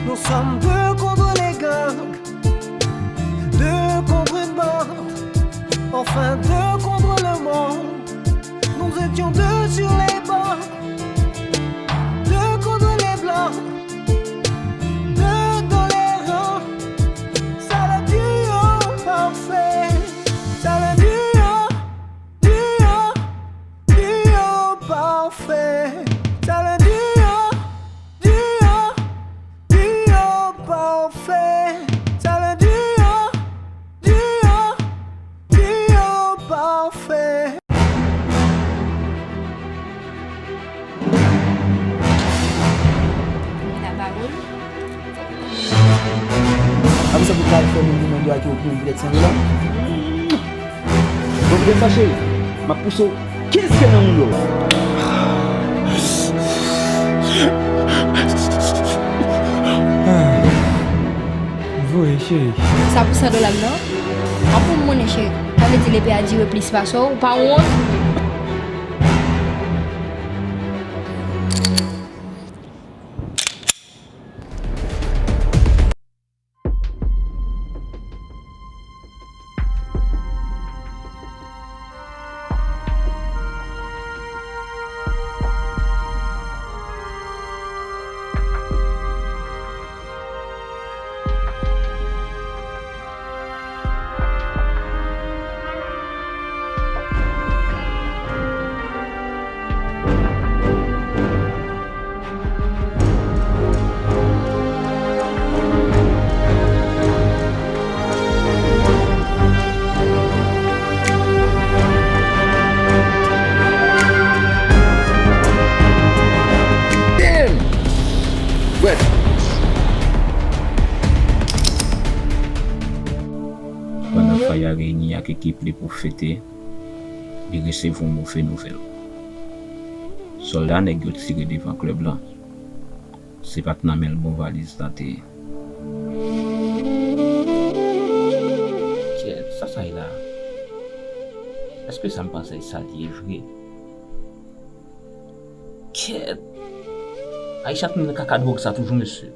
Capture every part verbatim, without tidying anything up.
Nous sommes deux contre les gangs, deux contre une bande, enfin deux contre le monde. Nous étions deux sur les bancs, deux contre les blancs, deux dans les rangs. C'est le duo parfait, c'est le duo, duo, duo parfait. C'est le duo, duo, duo parfait. C'est le duo, duo, duo parfait. Fini la parole. Apre sa, pou kay fè moun di mwen do a ki yo pran dirèk san dola. Bon, gen sa, cheri. M ap pouse w kenz kè nan moun yo. Voye, cheri. Sa pou san dola m nan? An pou m monnen, cheri. Sa vle di lepe a dire plis pase w, ou pa wont? Damn! Bref. Pandan Faya reyini ak ekip li pou fete, li resevwa yon move nouvèl. Sòl la nèg yo tire devan klèb lan, se pa t nan men l bon valiz la te ye. Kèt, sa sa ye la? Èske sa m panse sa li ye vre? Kèt! Aisha t nan kaka dwòg sa toujou, mesye.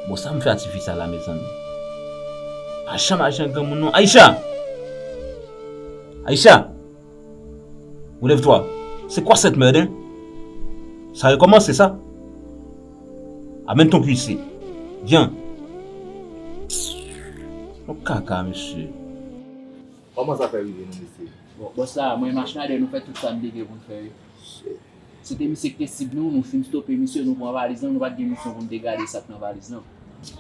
Bon, sa m fè a tifi sa la, mezanmi? Pa janm aji an granmoun non. Aisha! Aisha! Relève-toi. C'est quoi cette merde, hein? Ça a recommencé, ça? Amène ton cul ici. Viens. Yon kaka, mesye. Kòman sa fè rive nou, mesye? Bon, bòs la, mwen, machann a dè, nou fè tout sa n te gen pou n fè, wi. Shit. Se te misye ki te sib nou, nou fin stope misye, nou pran valiz lan, nou pa t gen misyon pou n te gade sa k nan valiz lan.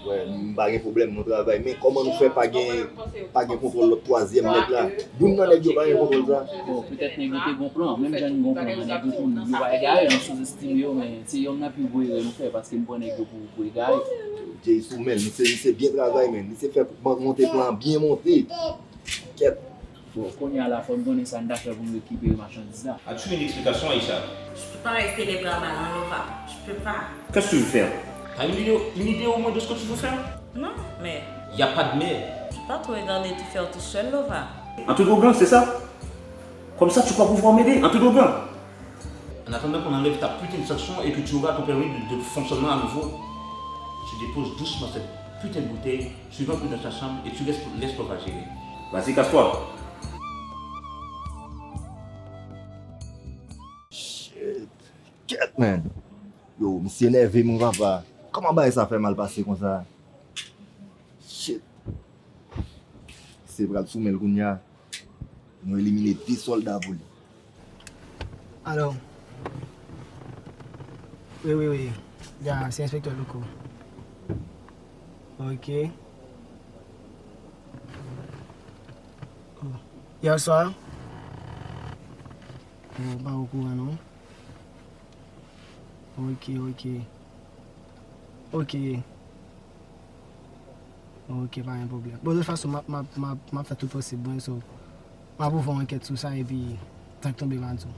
Wè, m pa gen pwoblèm, nou travay, men kòman nou fè pa gen, pa gen kontwòl lòt twazyèm nèg la? Youn nan nèg yo pa gen kontwòl sa? Bon, petèt nèg yo te gon plan, menm jan n gon plan, men nèg yo tou, yo pa egare, nou souzestime yo, men se yonn nan pi gwo erè nou fè, paske n pran nèg yo pou, pou egare. Jay sou men l, misye, misye byen travay, men misye fè bank monte plan an byen monte. Kèt. Bon, kounye a la, fò n konnen sa n ta fè pou n rekipere machandiz la. As-tu une explication, Aïcha? Je peux pas rester les bras ballants, Lova. Je peux pas. Qu'est-ce que tu veux faire? T'as une idée, une idée au moins de ce que tu veux faire? Non, mais. Y a pas de mais. Je peux pas tout regarder et tout faire tout seul, Lova. Entre grands, c'est ça? Comme ça, tu crois pouvoir m'aider? Entre grands. En attendant qu'on enlève ta putain de sanction et que tu auras ton permis de, de fonctionnement à nouveau, tu déposes doucement cette putain de bouteille, tu rentres dans ta chambre et tu laisses, laisses ton papa gérer. Vas-y, casse-toi. Shit. Kèt, man. Yo, misye nève, mon papa. Kòman bagay sa fè mal pase konsa? Shit. Se pral sou men l kounye a. Nou elimine de sòlda pou li. Alo. Wi, wi, wi. Ya, se enspektè Louko. Ok. Oh. Yè swa? Oh, m pa okouran non. Ok, ok. Ok. Ok, pa gen pwoblèm. Bon, de tout fason, m ap, m ap, m ap, m ap fè tout posib mwen, so, m ap ouvri yon ankèt sou sa, epi, sa k tonbe, m a di w.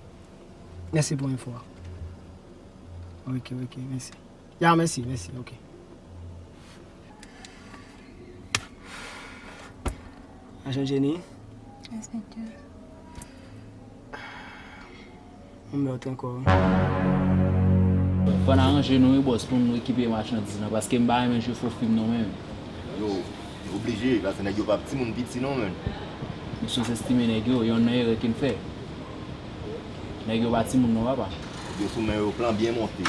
Mèsi pou enfo a. Ok, ok, mèsi. Ya, mèsi, mèsi, ok. Ajan Jenny. Enspektè. Yon mèt ankò. Fò n aranje nou wi bòs pou nou rekipere machandiz lan, paske m pa renmen jwe fo fim non menm. Yo, oblije, paske nèg yo pa timoun piti non menm. Nou souzestime nèg yo, yonn nan erè ke n fè. Nèg yo pa timoun non papa. Yo sou men yo, plan byen monte.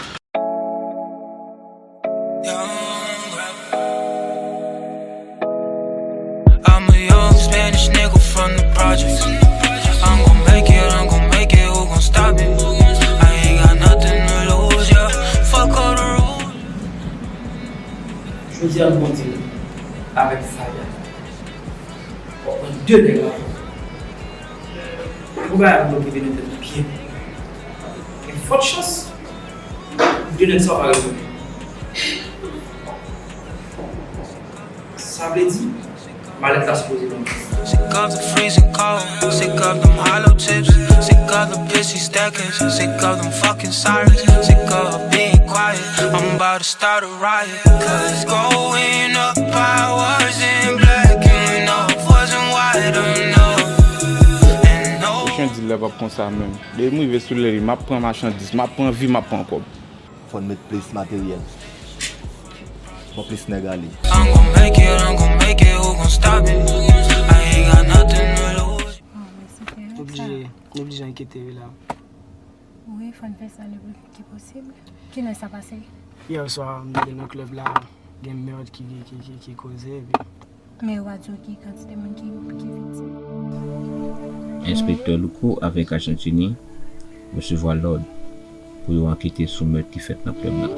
I'm a young Spanish nigga from the projects. I'm gon' make it, I'm gon' make it, who gon' stop it? I ain't got nothing to lose, yeah. Fuck all the rules. Jodi a, m kontine avèk Faya. W ap pran de nèg la. Pou bagay ap bloke vin nan tèt li byen. Gen fòt chans, de nèg sa yo pa retounen. Sa vle di, malèt la sipoze ban m. Sick of the freezing cold, sick of them hollow tips, sick of the pissy stackers, sick of them fucking sirens, sick of being quiet. I'm about to start a riot, 'cause going up, I wasn't black enough, wasn't white enough, and no. Machandiz la p ap konsa menm. Depi m rive sou lè li, m ap pran machandiz, m ap pran vi, m ap pran kòb. Fò n met plis materyèl. Fò plis nèg ale. I'm gon' make it, I'm gon' make it, who gon' stop it? I ain't got nothing to lose. Oh, mèsi, frè. Nou oblije, nou oblije enkyete wi la. Wi, fò n fè sa le pli vit ki posib. Kilè sa pase? Yè swa, m te nan klèb la, gen mèt ki, ki, ki, ki, ki koze, epi Men yo pa di w ki kantite moun ki, ki viktim. Enspektè Louko avèk ajan Jenny resevwa lòd pou yo ankete sou mèt ki fèt nan klèb la.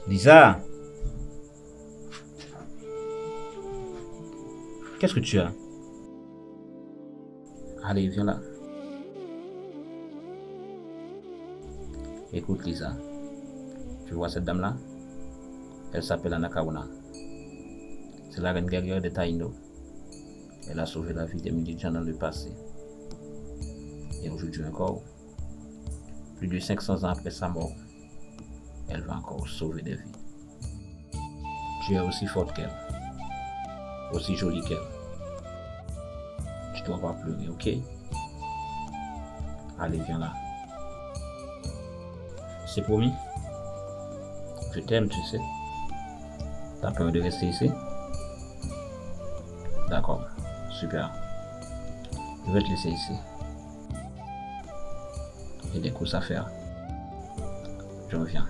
Lisa, qu'est-ce que tu as? Allez, viens là. Écoute, Lisa, tu vois cette dame-là? Elle s'appelle Ana Kaouna. C'est la reine guerrière des Taïnos. Elle a sauvé la vie des milliers de gens dans le passé. Et aujourd'hui encore, plus de cinq cents ans après sa mort, elle va encore sauver des vies. Tu es aussi forte qu'elle, aussi jolie qu'elle. Tu dois pas pleurer, ok? Allez, viens là. C'est promis. Je t'aime, tu sais. T'as peur de rester ici? D'accord. Super. Je vais te laisser ici. J'ai des courses à faire. Je reviens.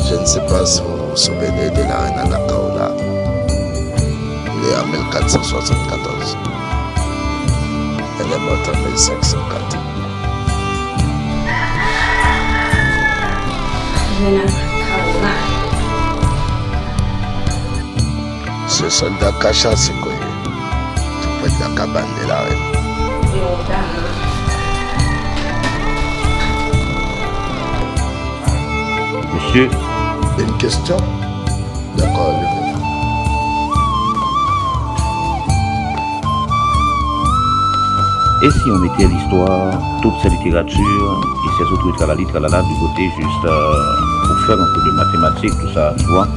Je ne sais pas si w souvenez de la reine Ana Kaola, née en mille quatre cent soixante-quatorze. Elle est morte en mille cinq cent quatre. Ana Kaola. Se sòlda Kacha Sekoye, tou prè de la cabane de la reine. Mesye. Une question? D'accord, levez-vous. Et si on mettait l'histoire, toutes ses littératures et ses autres tralali tralala du côté juste, euh, pour faire un peu de mathématiques, tout ça, tu vois?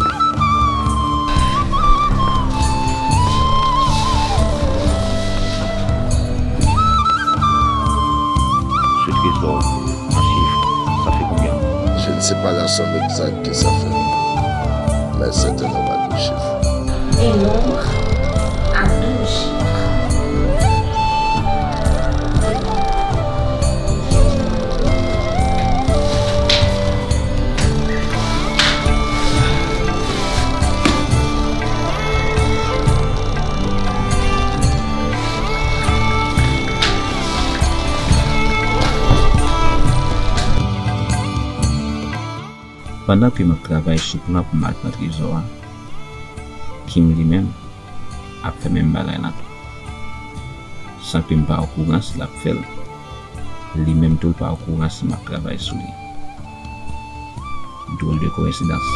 Ce trésor en chiffres, ça fait combien? Je ne sais pas la somme exacte que ça fait. C'est un nombre à deux chiffres. Un nombre à deux chiffres. Pandan ke m ap travay sou plan pou m al pran trezò a, Kim li menm ap fè menm bagay la tou. San ke m pa okouran si l ap fè l, li menm tou l pa okouran si m ap travay sou li. Drôle de coïncidence.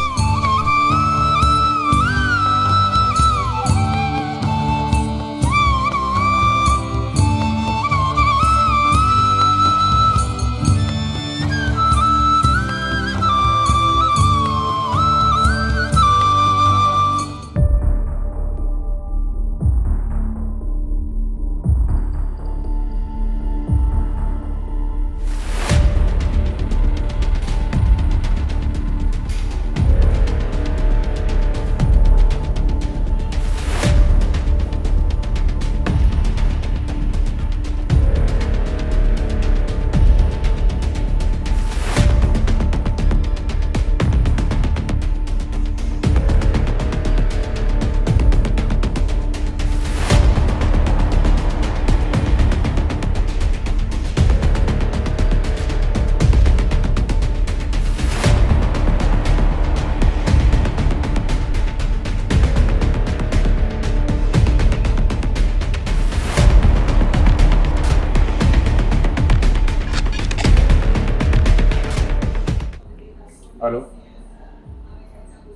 Alo?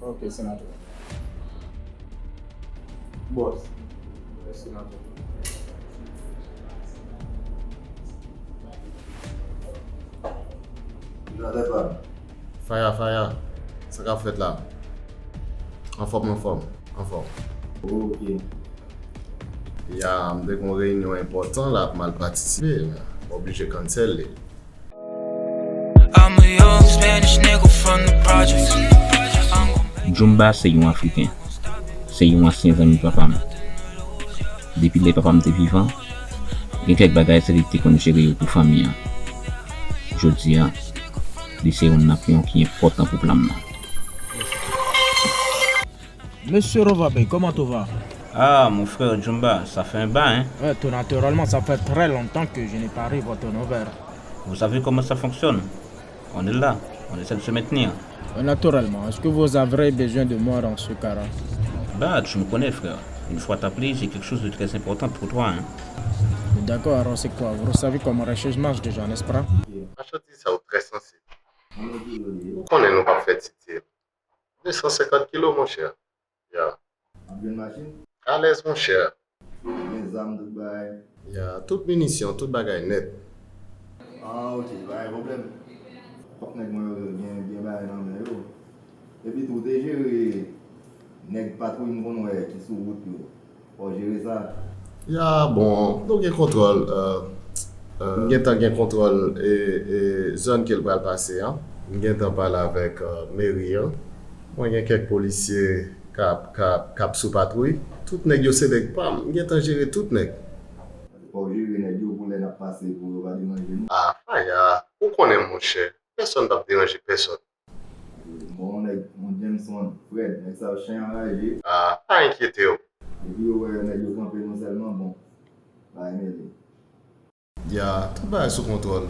Ok, senatè. Bòs. Senatè. Senatè pa. Faya, Faya. Sa k ap fèt la? Anfòm, anfòm, anfòm. Ok. Ya, m te gen yon reyinyon enpòtan la pou m al patisipe, men m oblije cancel li. I'm a young Spanish nigga from the projects. I'm gon' make Jumba se yon Afriken. Se yon ansyen zanmi papa m. Depi lè papa m te vivan, gen kèk bagay se li ki te konn jere yo pou fanmi an. Jodi a, li se yon nanpyon ki enpòtan pou plan m nan. Monsieur Rovabe, comment on va? Ah, mon frère Jumba, ça fait un bail, hein? Ouais, tout naturellement, ça fait très longtemps que je n'ai pas ri votre nouvelle. Vous savez comment ça fonctionne? On est là, on essaie de se maintenir. Euh, naturellement, est-ce que vous avez besoin de moi dans ce cas-là? Bah, tu me connais, frère. Une fois t'appelé, j'ai quelque chose de très important pour toi, hein. D'accord, alors c'est quoi? Vous savez comment les choses marchent déjà, n'est-ce pas? Machandiz sa yo trè sansib. Ou konnen nou p ap fè ti deal. De san senkant kilo, monchè. Ya. Ap jwenn machin? Alèz, monchè. Gen zam, tout bagay? Ya, tout minisyon, tout bagay nèt. Ah, ok, pa gen pwoblèm. Fòk nèg mwen yo gen, gen bagay nan men yo. Epi tou, te jere nèg patwouy m konn wè ki sou wout yo. Fò w jere sa. Ya, bon, nou gen kontwòl, euh, euh, m gentan gen kontwòl, e, e, zòn ke l pral pase an. M gentan pale avèk, euh, meri an. Mwen gen kèk polisye k ap, k ap, k ap sou patwouy. Tout nèg yo se nèg pa m. M gentan jere tout nèg. Fò w jere nèg yo pou lè n ap pase pou yo pa deranje nou. Ah, Faya, ou konnen, monchè, pèsonn p ap deranje pèsonn. Bon, nèg, yon Jameson, Fred, nèg sa yo chen anraje. Ah, pa enkyete w. Depi yo wè nèg yo kanpe nou sèlman, bon, bagay mele. Ya, tout bagay sou kontwòl.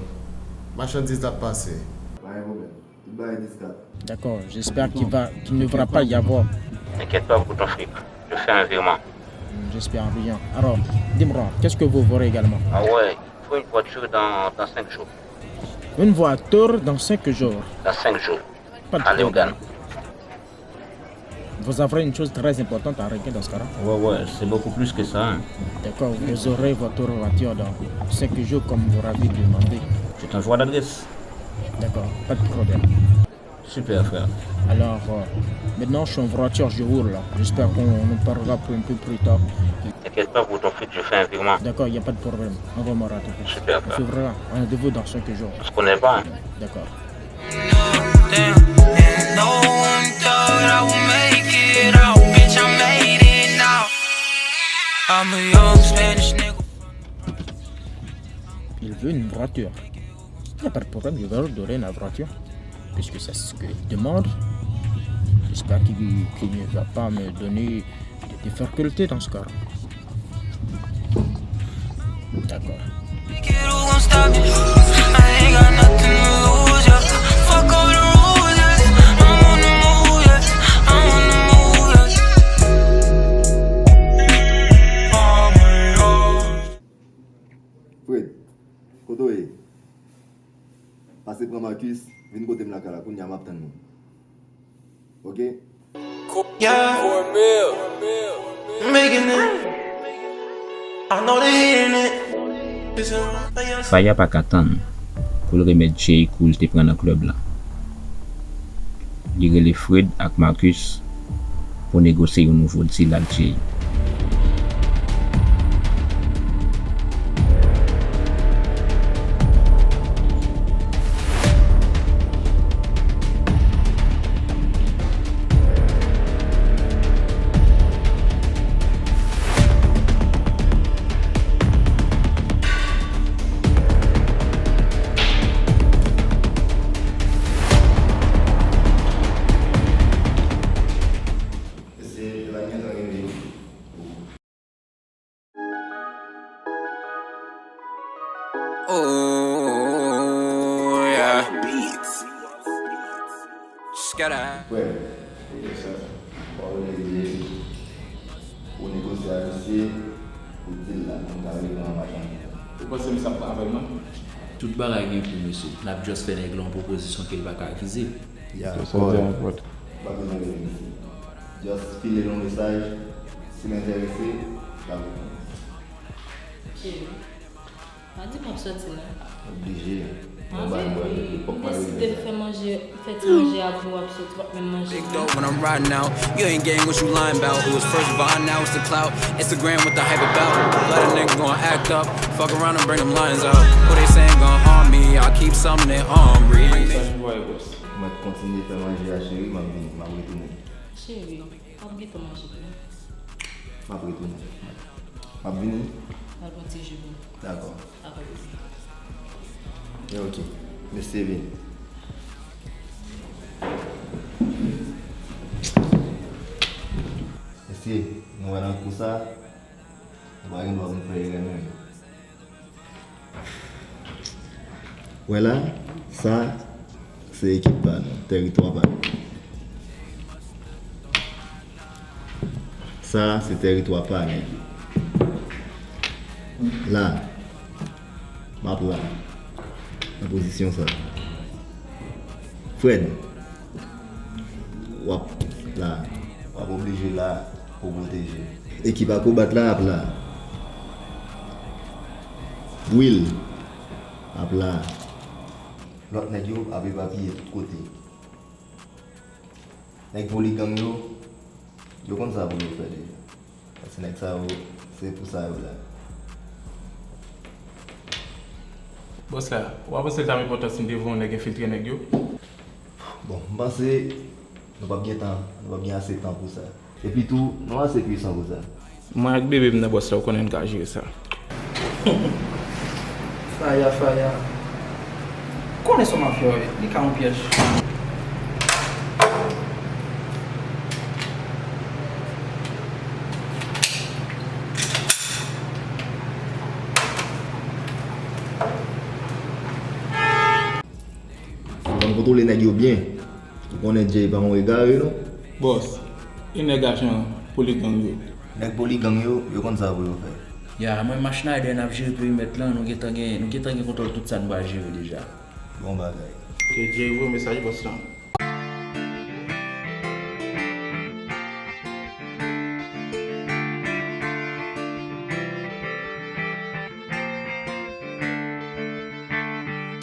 Machandiz ap pase. Pa gen pwoblèm. Tout bagay diskat. D'accord, j'espère qu'il va, qu'il ne va pas y avoir. T'inquiète pas pour ton fric. Je fais un virement. J'espère bien. Alors, dis-moi, qu'est-ce que vous voulez également? Ah ouais, il faut une voiture dans, dans cinq jours. Une voiture dans cinq jours. Dans cinq jours. Pas de problème. Vous aurez une chose très importante à régler dans ce cas-là. Ouais, ouais, c'est beaucoup plus que ça, hein. D'accord, vous aurez votre voiture dans cinq jours comme vous l'avez demandé. Je t'envoie l'adresse. D'accord, pas de problème. Super, frère. Alors, euh, maintenant, je suis en voiture, je roule là. J'espère qu'on nous parlera pour un peu plus tard. T'inquiète pas pour ton fric, je fais un virement. D'accord, il n'y a pas de problème. Envoie-moi rapidement. Super, frère. On se verra. Rendez-vous dans cinq jours. On se connaît pas, hein. D'accord. Damn, and no one thought I would make I'm a young Spanish nigga. Il veut une voiture. Il n'y a pas de problème, je vais lui donner une voiture. Puisque c'est ce qu'il demande. J'espère qu'il qu'il ne va pas me donner des difficultés dans ce cas. D'accord. Fred, kote w ye? Pase pran Marcus, vin kote m lakay la, kounye a m ap tann ou. Oke? Yeah. Making it. I know they hating it. Faya pa ka tann pou l remèt Jay kou l te pran nan klèb la. Li rele Fred ak Marcus pou negosye yon nouvo deal ak Jay. Mesye, l ap gentan rive. Oh, yeah. Skada. Frè, e sa, pa w lè di ou negosye ak misye pou deal la, pou m ta rive nan maten. Ou panse misye ap pran avè m nan? Tout bagay gen pri, mesye. N ap just fè nèg la yon pwopozisyon ke l pa ka refize. Yeah, boy. Sa di anpòt. Pa bezwen rele misye. Just file l yon mesaj. Si l enterese, l ap reponn. Cheri, pa di m w ap soti non. Oblije. An verite, m deside fè manje, fè ti manje a pou w ap soti, w ap menm manje. Big dope when I'm riding out. You ain't getting what you lying about. It was first Vine, now it's the clout. Instagram with the hype about. Let a nigga gon' act up. Fuck around and bring them lines out. Who they saying gon' harm me? I keep something that harm me. Mesaj pou w, boss. Mwen kontinye fè manje a, cheri, m ap vini, m ap retounen. Cheri, w ap gentan manje tou. M ap retounen. M ap vini. Al pran ti ji pou mwen. Dakò. Apre. E oke. Mesye vini. Mesye, nou wè nan kou sa, nou pa gen dwa pou n fè erè menm. Wè la, sa, se ekip pa nou, tèritwa pa nou. Sa, se tèritwa pa nèg yo. La, m ap la, nan pozisyon sa. Fred, w ap la, w ap oblije la pou pwoteje. Ekip Akrobat la ap la. Will ap la. Lòt nèg yo ap epapiye tout kote. Nèg Poligang yo, yo konn sa pou yo fè deja. Paske nèg sa yo, se pou sa yo la. Bòs la, ou pa panse l t ap enpòtan si n te voye yon nèg enfiltre nèg yo? Bon, m panse nou p ap gen tan, nou p ap gen ase tan pou sa. Epi tou, nou ase pwisan pou sa. Mwen ak bebe m nan bòs la, ou konnen n ka jere sa. Faya, faya. Ou konnen se yon mafya w ye, li ka yon pyèj. Ou konn kontwole nèg yo byen. Ou konnen Jay pa yon egare non. Bòs, e nèg ajan Poligang yo? Nèg Poligang yo, yo konn sa pou yo fè. Ya, mwen, Mach Snyder n ap jere perimèt lan, nou gentan gen, nou gentan gen kontwòl tout sa nou pral jere deja. Bon bagay. Ke Jay voye mesaj bòs lan.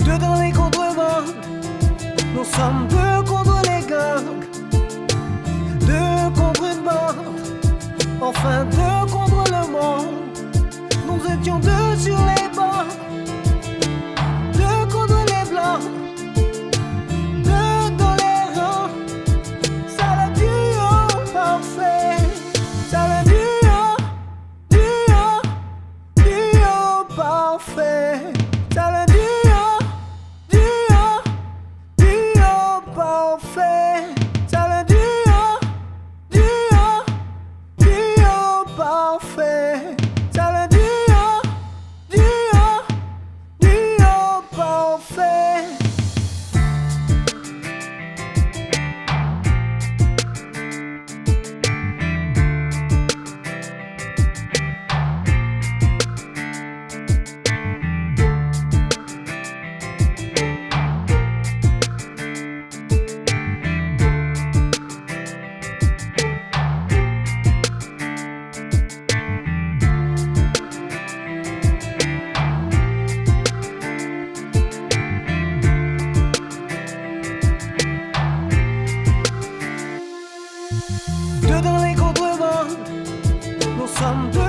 Deux dans les contrebandes, nous sommes deux contre les gangs. Deux contre une bande, enfin deux contre le monde. Nous étions deux sur les bancs, deux contre les blancs, deux dans les rangs. Ça le duo parfait, ça le duo. pafè. Sa le duo, duo, duo pafè. Deux dans les contrebandes, nous sommes deux.